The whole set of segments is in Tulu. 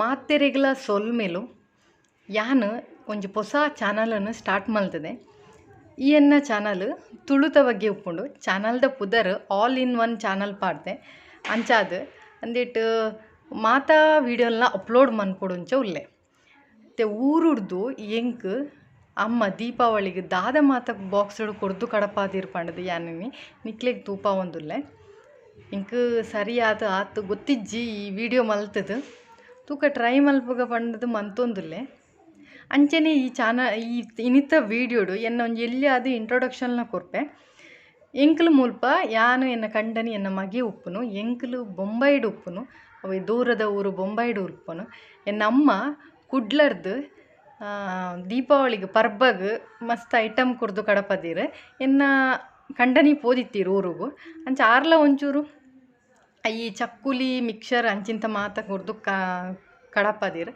ಮಾತೆರೆಗ್ಲ ಸೊಲ್ಮೆಲು ಯಾನ್ ಒಂಜಿ ಪೊಸ ಚಾನಲನ್ನು ಸ್ಟಾರ್ಟ್ ಮಲ್ತದೆ. ಈ ಎನ್ನ ಚಾನಲ್ ತುಳುತ ಬಗ್ಗೆ ಉಪ್ಪುಂಡು. ಚಾನಲ್ದ ಪುದರ್ ಆಲ್ ಇನ್ ಒನ್ ಚಾನಲ್ ಪಾಡ್ದೆ. ಅಂಚಾದ್ ಅಂದೆಟ್ ಮಾತಾ ವೀಡಿಯೋಲ್ನ ಅಪ್ಲೋಡ್ ಮನ್ಪೊಡುಂಚ ಉಲ್ಲೆ. ಇತ್ತೆ ಊರುಡ್ದು ಎಂಕ್ ಅಮ್ಮ ದೀಪಾವಳಿಗ್ ದಾದ ಮಾತ ಬಾಕ್ಸ್ಡ್ ಕೊರ್ದು ಕಡಪಾದೀರ್ ಪಂಡ್ದ್ ಯಾನಿನಿ ನಿಕ್ಲೆಗ್ ತೂಪಾವೊಂದುಲ್ಲೆ. ಎಂಕ್ ಸರಿಯಾದ ಆತ್ ಗೊತ್ತಿಜ್ಜಿ ಈ ವಿಡಿಯೋ ಮಲ್ತುದು ತೂಕ ಟ್ರೈ ಮಲ್ಪುಗ ಪಂಡ್ದ್ ಮಂತೊಂದುಲ್ಲೆ. ಅಂಚನೆ ಈ ಈ ಇನಿತ ವೀಡಿಯೋಡು ಎನ್ನ ಒಂಜಿ ಎಲ್ಯಾದ್ ಇಂಟ್ರೊಡಕ್ಷನ್ಲ ಕೊರ್ಪೆ. ಎಂಕ್ಲು ಮುಲ್ಪ ಯಾನು ಎನ್ನ ಕಂಡನಿ ಎನ್ನ ಮಗೆ ಉಪ್ಪುನು. ಎಂಕ್ಲು ಬೊಂಬೈಡ್ ಉಪ್ಪುನು. ಅವೆ ದೂರದ ಊರು ಬೊಂಬೈಡ್ ಉಪ್ಪುನು. ಎನ್ನ ಅಮ್ಮ ಕುಡ್ಲರ್ದ್ ದೀಪಾವಳಿಗ್ ಪರ್ಬಗ್ ಮಸ್ತ್ ಐಟಮ್ ಕೊರ್ದು ಕಡಪದೀರ್. ಎನ್ನ ಕಂಡನಿ ಪೋದಿತ್ತೀರ್ ಊರುಗು. ಅಂಚ ಆರ್ಲ ಒಂಚೂರು ಈ ಚಕ್ಕುಲಿ ಮಿಕ್ಸರ್ ಅಂಚಿಂತ ಮಾತ ಕೊರ್ದು ಕಡಪದೀರ್.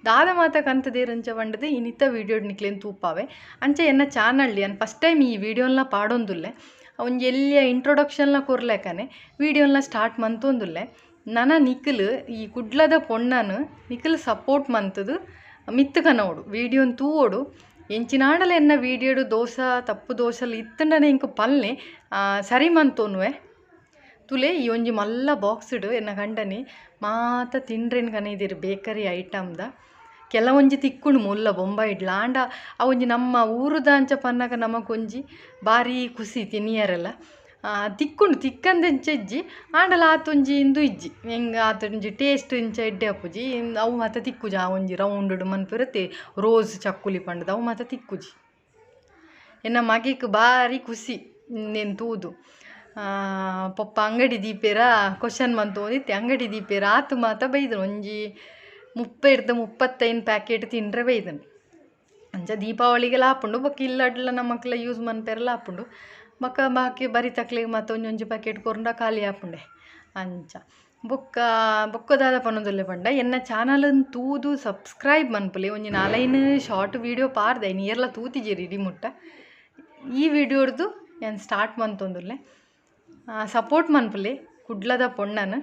ದಾದ ಮಾತ ಕಂತುದೀರ್ ಅಂಚ ಪಂಡುದು ಇನಿತ ವೀಡಿಯೋಡ್ ನಿಕ್ಲೆನ್ ತೂಪಾವೆ. ಅಂಚ ಎನ್ನ ಚಾನಲ್ ಯಾನ್ ಫಸ್ಟ್ ಟೈಮ್ ಈ ವೀಡಿಯೋಲ್ನ ಪಾಡೊಂದುಲ್ಲೆ. ಒಂಜಿ ಎಲ್ಯ ಇಂಟ್ರೊಡಕ್ಷನ್ಲ ಕೊರ್ಲೆಕನೆ ವೀಡಿಯೋಲ್ನ ಸ್ಟಾರ್ಟ್ ಮಂತೊಂದುಲ್ಲೆ. ನನ ನಿಕ್ಲು ಈ ಕುಡ್ಲದ ಪೊಣ್ಣನ್ ನಿಕ್ಲು ಸಪೋರ್ಟ್ ಮಂತುದು ಮಿತ್ತ್ ಕನವೊಡು ವೀಡಿಯೋನ್ ತೂವೊಡು. ಎಂಚಿನಾಂಡಲ ಎನ್ನ ವೀಡಿಯೋಡು ದೋಷ ತಪ್ಪು ದೋಷಲ್ ಇತ್ತುಂಡನೆ ಎಂಕ್ ಪಲ್ನೆ ಸರಿ ಮಂತೊನುವೆ. ತುಲೆ ಈ ಒಂಜಿ ಮಲ್ಲ ಬಾಕ್ಸ್ಡ್ ಎನ್ನ ಕಂಡನಿ ಮಾತ ತಿಂಡ್ರೆನ್ ಕನೈದೆರ್ ಬೇಕರಿ ಐಟಮ್ದ. ಕೆಲವೊಂಜಿ ತಿಕ್ಕುಂಡು ಮುಲ್ಲ ಬೊಂಬೈಡ್ಲ. ಆಂಡ ಆ ಒಂಜಿ ನಮ್ಮ ಊರುದ ಅಂಚ ಪನ್ನಗ ನಮಕೊಂಜಿ ಬಾರಿ ಖುಷಿ ತಿನಿಯರೆಲ್ಲ. ತಿಕ್ಕುಂಡು ತಿಕ್ಕಂದೆಂಚ ಇಜ್ಜಿ ಆಂಡಲ ಆತೊಂಜಿ ಇಂದು ಇಜ್ಜಿ. ಎಂಗ್ ಆತೊಂಜಿ ಟೇಸ್ಟ್ ಇಂಚ ಎಡ್ಡೆ ಆಪುಜಿ. ಅವು ಮಾತ ತಿಕ್ಕುಜಿ. ಆ ಒಂಜಿ ರೌಂಡ್ ಮನ್ಪುರತೆ ರೋಸ್ ಚಕ್ಕುಲಿ ಪಂಡುದು ಅವು ಮಾತ ತಿಕ್ಕುಜಿ. ಎನ್ನ ಮಗೆಕ್ ಬಾರಿ ಖುಷಿ ಇಂದೆನ್ ತೂದು. ಪೊಪ್ಪ ಅಂಗಡಿ ದೀಪೇರ ಕ್ವಶನ್ ಮಂತೊಂದಿತ್ತೆ. ಅಂಗಡಿ ದೀಪೇರ ಆತು ಮಾತ ಬೈದನು. ಒಂಜಿ 30 35 ಪ್ಯಾಕೆಟ್ ತಿಂಡ್ರೆ ಬೈದನು. ಅಂಚ ದೀಪಾವಳಿಗೆಲ ಆಪುಂಡು. ಬೊಕ್ಕ ಇಲ್ಲಡ್ಲ ನಮಕ್ಲ ಯೂಸ್ ಮನ್ಪೆರೆಲ ಆಪುಂಡು. ಬೊಕ್ಕ ಬಾಕಿ ಬರಿತಕ್ಲೆಗ್ ಮಾತ ಒಂಜೊಂಜಿ ಪ್ಯಾಕೆಟ್ ಕೊರ್ಂಡ ಖಾಲಿ ಆಪುಂಡೆ. ಅಂಚ ಬೊಕ್ಕ ಬೊಕ್ಕ ದಾದ ಪನೊಂದುಲ್ಲೆ ಪಂಡ ಎನ್ನ ಚಾನಲ್ನ್ ತೂದು ಸಬ್ಸ್ಕ್ರೈಬ್ ಮನ್ಪುಲೆ. ಒಂಜಿ ನಾಲೈನ್ ಶಾರ್ಟ್ ವೀಡಿಯೋ ಪಾಡ್ದೆ. ಐನ್ ಏರ್ಲ ತೂತಿಜೆರ್ ಇಡೀ ಮುಟ್ಟ. ಈ ವೀಡಿಯೋಡ್ದು ಯಾನ್ ಸ್ಟಾರ್ಟ್ ಮಂತೊಂದುಲ್ಲೆ. ಸಪೋರ್ಟ್ ಮನ್ಪುಲೆ ಕುಡ್ಲದ ಪೊಣ್ಣನ್.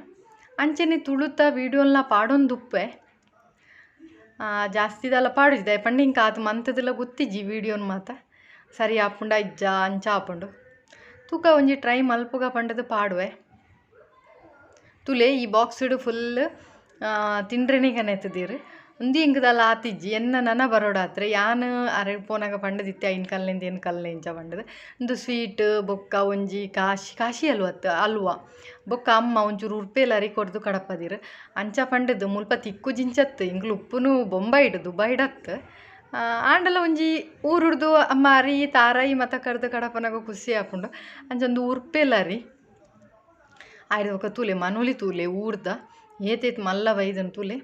ಅಂಚನೆ ತುಳುತ ವೀಡಿಯೋಲ್ನ ಪಾಡೊಂದುಪ್ಪೆ. ಜಾಸ್ತಿ ದಾಲ ಪಾಡುಜಿ ದಾಯೆ ಪಂಡ ಎಂಕ್ ಆತ್ ಮಂತುದುಲ ಗೊತ್ತಿಜ್ಜಿ ವೀಡಿಯೋನ್ ಮಾತ. ಸರಿ ಆಪುಂಡ ಇಜ್ಜಾ ಅಂಚ ಆಪುಂಡು. ತೂಕ ಒಂಜಿ ಟ್ರೈ ಮಲ್ಪುಗ ಪಂಡುದು ಪಾಡುವೆ. ತುಲೆ ಈ ಬಾಕ್ಸ್ಡ್ ಫುಲ್ ತಿಂಡ್ರೆನೆ ಕನೆತುದೀರ್. ಉಂದು ಎಂಕ್ ದಾಲ ಆತಿಜ್ಜಿ. ಎನ್ನ ನನ ಬರೋಡಾತ್ರೆ ಯಾನ್ ಅರೆಗ್ ಪೋನಗ ಪಂಡುದಿತ್ತೆ ಐನ್ ಕಲ್ನೆಂದ್ ಏನ್ ಕಲ್ನೆ ಇಂಚ ಪಂಡುದು. ಉಂದು ಸ್ವೀಟ್ ಬೊಕ್ಕ ಒಂಜಿ ಕಾಶಿ ಕಾಶಿ ಅಲ್ವತ್ ಅಲ್ವ. ಬೊಕ್ಕ ಅಮ್ಮ ಒಂಚೂರು ಉರ್ಪೆಲ್ ಅರಿ ಕೊರ್ದು ಕಡಪದೀರ್. ಅಂಚ ಪಂಡುದು ಮುಲ್ಪ ತಿಕ್ಕುಜಿಂಚತ್. ಎಂಕ್ಲು ಉಪ್ಪುನು ಬೊಂಬೈಡ್ ದುಬೈಡ್ ಅತ್ತ್. ಆಂಡಲ ಒಂಜಿ ಊರುಡ್ದು ಅಮ್ಮ ಅರಿ ತಾರಾಯಿ ಮಾತ ಕರ್ದು ಕಡಪನಗ ಖುಷಿ ಆಪುಂಡು. ಅಂಚ ಉಂದು ಉರ್ಪೆಲ್ ಅರಿ. ಆಯ್ದ ಬೊಕ್ಕ ತೂಲೆ ಮನೊಲಿ ತೂಲೆ ಊರ್ದ ಏತೇತ್ ಮಲ್ಲ ಬೈದನ್ ತೂಲೆ.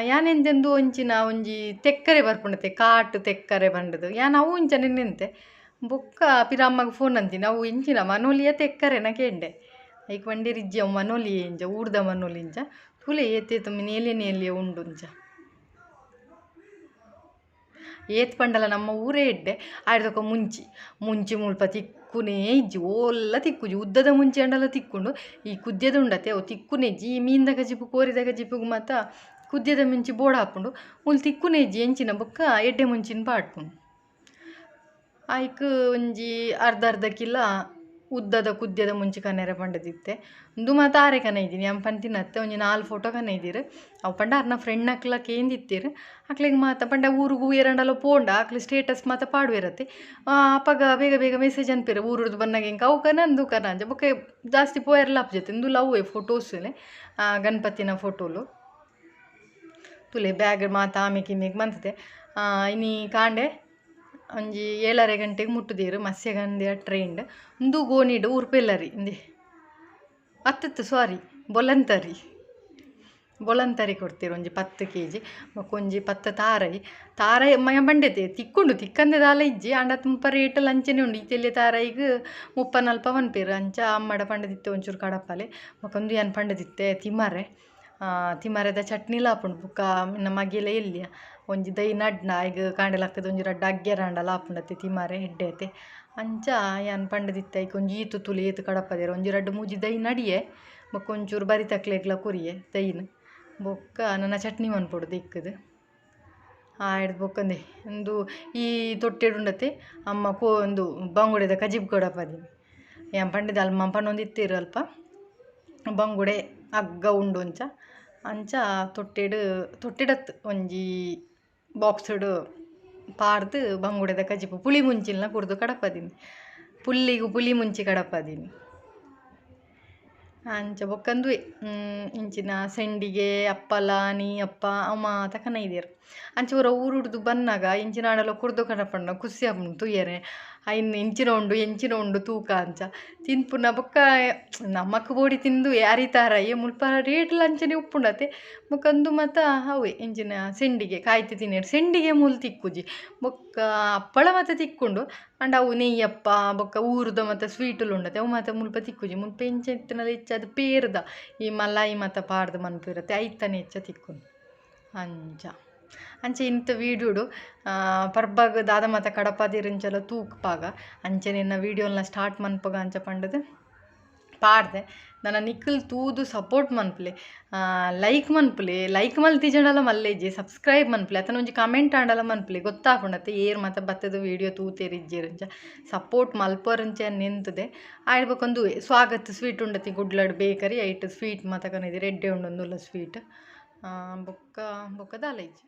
ಯಾನೆಂದೆಂದು ಒಂಚಿನ ಒಂಜಿ ತೆಕ್ಕರೆ ಬರ್ಪುಂಡತೆ ಕಾಟ್ ತೆಕ್ಕರೆ ಪಂಡುದು. ಯಾನ್ ಅವು ಇಂಚನೆ ನೆಂತೆ. ಬೊಕ್ಕ ಪಿರ ಅಮ್ಮಗ್ ಫೋನ್ ಅಂತಿನಿ ಅವು ಇಂಚಿನ ಮನೊಲಿಯ ತೆಕ್ಕರೆನ ಕೇಂಡೆ. ಐಕ್ ಪಂಡೆರ್ ಇಜ್ಜಿ ಅವು ಮನೊಲಿಯೇ ಇಂಚ ಊರ್ದ ಮನೊಲಿ ಇಂಚ. ತೂಲೆ ಏತೇತ್ ನೇಲ್ಯ ನೇಲ್ಯ ಉಂಡು ಇಂಚ. ಏತ್ ಪಂಡಲ ನಮ್ಮ ಊರೇ ಎಡ್ಡೆ. ಆಯ್ದೊಕ ಮುಂಚಿ ಮುಂಚಿ ಮುಲ್ಪ ತಿಕ್ಕುನೇ ಇಜ್ಜಿ. ಓಲ್ಲ ತಿಕ್ಕುಜಿ. ಉದ್ದದ ಮುಂಚಿ ಅಂಡಲ ತಿಕ್ಕುಂಡು. ಈ ಕುದ್ಯದ ಉಂಡತೆ ಅವು ತಿಕ್ಕುನೇ ಇಜ್ಜಿ. ಈ ಮೀನ್ದ ಕಜಿಪು ಕೋರಿದ ಕಜಿಪುಗು ಮಾತ ಕುದ್ಯದ ಮುಂಚಿ ಬೋಡಾಪುಂಡು. ಮುಲ್ ತಿಕ್ಕುನೇ ಇಜ್ಜಿ ಎಂಚಿನ ಬೊಕ್ಕ ಎಡ್ಡೆ ಮುಂಚಿನ ಪಾಡ್ಪುನು. ಐಕ್ ಒಂಜಿ ಅರ್ಧ ಅರ್ಧ ಕಿಲ ಉದ್ದದ ಕುದ್ಯದ ಮುಂಚಿ ಕನೆರೆ ಪಂಡುದಿತ್ತೆ. ಉಂದು ಮಾತ ಆರೆ ಕನೈದಿನಿ. ಯಾನ್ ಪಂತಿನತ್ತೆ ಒಂಜಿ 4 ಫೋಟೋ ಕನೈದೀರ್. ಅವು ಪಂಡ ಅರ್ನ ಫ್ರೆಂಡ್ ಅಕ್ಲ ಕೇಂದಿತ್ತೆರ್. ಅಕ್ಲೆಗ್ ಮಾತ ಪಂಡ ಊರುಗು ಏರಂಡಲ ಪೋಂಡ ಅಕ್ಲು ಸ್ಟೇಟಸ್ ಮಾತ ಪಾಡುವೆರತ್ತೆ. ಅಪಗ ಬೇಗ ಬೇಗ ಮೆಸೇಜ್ ಅನ್ಪೆರ್ ಊರುಡ್ದು ಬನ್ನಗ ಎಂಕ್ ಅವು ಕನ ಅಂದು ಕನ ಅಂಚ. ಬೊಕ್ಕ ಜಾಸ್ತಿ ಪೋಯೆರ್ಲ ಆಪುಜತೆ. ಉಂದುಲ ಅವ್ವೆ ಫೋಟೋಸ್ ಗಣಪತಿನ ಫೋಟೋಲು. ತುಲೆ ಬ್ಯಾಗ್ ಮಾತ ಆಮೆಕ್ ಇಮೆಕ್ ಮಂತುದೆ. ಇನಿ ಕಾಂಡೆ ಒಂಜಿ 7:30 ಗಂಟೆಗೆ ಮುಟ್ಟುದೀರ್ ಮತ್ಸ್ಯಗಂಧಿಯ ಟ್ರೈನ್ಡ್. ಉಂದು ಗೋಣಿಡ್ ಉರ್ಪೆಲರಿ ಇಂದೆ ಅತ್ತತ್ತು ಸಾರಿ ಬೊಲಂತರಿ. ಬೊಲಂತರಿ ಕೊಡ್ತೀರ್ ಒಂಜಿ 10 ಕೆಜಿ. ಬೊಕ್ಕ ಒಂಜಿ 10 ತಾರೈ. ತಾರೈ ಮಯ ಬಂಡೆತೆ ತಿಕ್ಕುಂಡು ತಿಕ್ಕಂದೆ ದಾಲ ಇಜ್ಜಿ. ಆಂಡ ಮುಲ್ಪ ರೇಟಲ್ ಅಂಚನೆ ಉಂಡು. ಇತೆಲ್ಯ ತಾರೈಗ್ 30 ನಲ್ಪ ಪನ್ಪೆರ್. ಅಂಚ ಅಮ್ಮಡ ಪಂಡುದಿತ್ತೆ ಒಂಚೂರು ಕಡಪಾಲೆ. ಬೊಕ್ಕ ಉಂದು ಯಾನ್ ಪಂಡುದಿತ್ತೆ ತಿಮರೆ. ತಿಮರೆದ ಚಟ್ನಿಲ ಆಪುಂಡು. ಬೊಕ್ಕ ಎನ್ನ ಮಗೆಲ ಎಲ್ಯ ಒಂಜಿ ದೈ ನಡ್ನ ಐಗ್ ಕಾಂಡೆ ಲಕ್ಕುದು ಒಂಜಿ ರಡ್ಡ್ ಅಗ್ಗೆರಾಂಡಲ ಆಪುಂಡತೆ ತಿಮರೆ ಎಡ್ಡೆ ಅತೆ. ಅಂಚ ಯಾನ್ ಪಂಡುದಿತ್ತೆ ಐಕ್ ಒಂಜಿ ಈತು ತುಲೆ ಏತ್ ಕಡಪದೆರ್. ಒಂಜಿ ರಡ್ಡ್ ಮೂಜಿ ದೈ ನಡಿಯೆ. ಬೊಕ್ಕ ಒಂಚೂರು ಬರಿತಕ್ಲೆಗ್ಲ ಕೊರಿಯೆ ದೈನ್. ಬೊಕ್ಕ ನನ ಚಟ್ನಿ ಮನ್ಪೊಡು ದಿಕ್ಕದು. ಆಯ್ಡ್ ಬೊಕ್ಕಂದೆ ಉಂದು ಈ ತೊಟ್ಟೆಡ್ ಉಂಡತೆ ಅಮ್ಮ ಕೋ ಉಂದು ಬಂಗುಡೆದ ಕಜಿಪು ಕಡಪದಿನಿ. ಯಾನ್ ಪಂಡಿದ್ ಅಲ್ಪ ಪನೊಂದಿತ್ತೆರ್ ಅಲ್ಪ ಬಂಗುಡೆ ಅಗ್ಗ ಉಂಡು ಅಂಚ ಅಂಚ ತೊಟ್ಟೆಡ್ ತೊಟ್ಟೆಡತ್ ಒಂಜಿ ಬಾಕ್ಸ್ಡ್ ಪಾಡ್ದ್ ಬಂಗುಡೆದ ಕಜಿಪು ಪುಳಿ ಮುಂಚಿಲ್ನ ಕೊರ್ದು ಕಡಪದಿನಿ. ಪುಲ್ಲಿಗ್ ಪುಳಿ ಮುಂಚಿ ಕಡಪದಿನಿ. ಅಂಚ ಬೊಕ್ಕಂದುವೆ ಇಂಚಿನ ಸೆಂಡಿಗೆ ಅಪ್ಪಲ ನೀಯಪ್ಪ ಅವು ಮಾತ ಕನೈದೆರ್. ಅಂಚ ಪೂರ ಊರುಡ್ದು ಬನ್ನಗ ಇಂಚಿನ ಆಂಡಲ ಕೊರ್ದು ಕಡಪಂಡ ಖುಷಿ ಆಪುಂಡು ತೂಯೆರೆ. ಐನ್ ಇಂಚಿನ ಉಂಡು ಎಂಚಿನ ಉಂಡು ತೂಕ ಅಂಚ ತಿನ್ಪುನ ಬೊಕ್ಕ ನಮಕ್ ಬೋಡಿ ತಿಂದುವೆ ಅರಿತಾರಯೆ ಮುಲ್ಪ ರೇಟ್ಲ ಅಂಚನೆ ಉಪ್ಪುಂಡತೆ. ಬೊಕ್ಕ ಉಂದು ಮಾತ ಅವೇ ಇಂಚಿನ ಸೆಂಡಿಗೆ ಕಾಯ್ತು ತಿನ್ಯೆರೆ ಸೆಂಡಿಗೆ ಮೂಲು ತಿಕ್ಕುಜಿ. ಬೊಕ್ಕ ಹಪ್ಪಳ ಮಾತ ತಿಕ್ಕುಂಡು. ಆಂಡ ಅವು ನೆಯ್ಯಪ್ಪ ಬೊಕ್ಕ ಊರುದ ಮಾತ ಸ್ವೀಟುಲು ಉಂಡತೆ ಅವು ಮಾತ ಮುಲ್ಪ ತಿಕ್ಕುಜಿ. ಮುಲ್ಪ ಎಂಚ ಇತ್ತಿನಲ ಹೆಚ್ಚಾದ್ ಪೇರ್ದ ಈ ಮಲಾಯಿ ಮಾತ ಪಾಡ್ದ್ ಮನ್ಪುವೆರತೆ ಐತನೆ ಹೆಚ್ಚ ತಿಕ್ಕುನು ಅಂಚ. ಅಂಚ ಇಂತ ವೀಡಿಯೋಡು ಪರ್ಬಗ್ ದಾದ ಮಾತ ಕಡಪಾದೆರ್ ಇಂಚಲ ತೂಕ್ಪಾಗ ಅಂಚನೆ ಎನ್ನ ವೀಡಿಯೋಲ್ನ ಸ್ಟಾರ್ಟ್ ಮನ್ಪುಗ ಅಂಚ ಪಂಡದು ಪಾಡ್ದೆ. ನನ ನಿಕುಲು ತೂದು ಸಪೋರ್ಟ್ ಮನ್ಪುಲೆ, ಲೈಕ್ ಮನ್ಪುಲೆ, ಲೈಕ್ ಮಲ್ತಿಜಂಡಲ ಮಲ್ಲೆಜ್ಜಿ, ಸಬ್ಸ್ಕ್ರೈಬ್ ಮನ್ಪುಲೆ, ಅತನ ಒಂಜಿ ಕಮೆಂಟ್ ಆಂಡಲ ಮನ್ಪುಲೆ ಗೊತ್ತಾಪುಂಡತೆ ಏರ್ ಮಾತ ಬತ್ತದ ವೀಡಿಯೋ ತೂತೆರ್ ಇಜ್ಜೆರ್ ಅಂಚ ಸಪೋರ್ಟ್ ಮಲ್ಪರಂಚ ನೆಂತುದೆ. ಆಯ್ಡ್ ಬೊಕ ಉಂದುವೆ ಸ್ವಾಗತ್ ಸ್ವೀಟ್ ಉಂಡತಿ ಕುಡ್ಲಡ್ ಬೇಕರಿ ಐಟ್ ಸ್ವೀಟ್ ಮಾತ ಕನದಿರ್ ಎಡ್ಡೆ ಉಂಡು ಉಂದುಲ ಸ್ವೀಟ್. ಬೊಕ್ಕ ಬೊಕ್ಕ ದಾಲ ಇಜ್ಜಿ.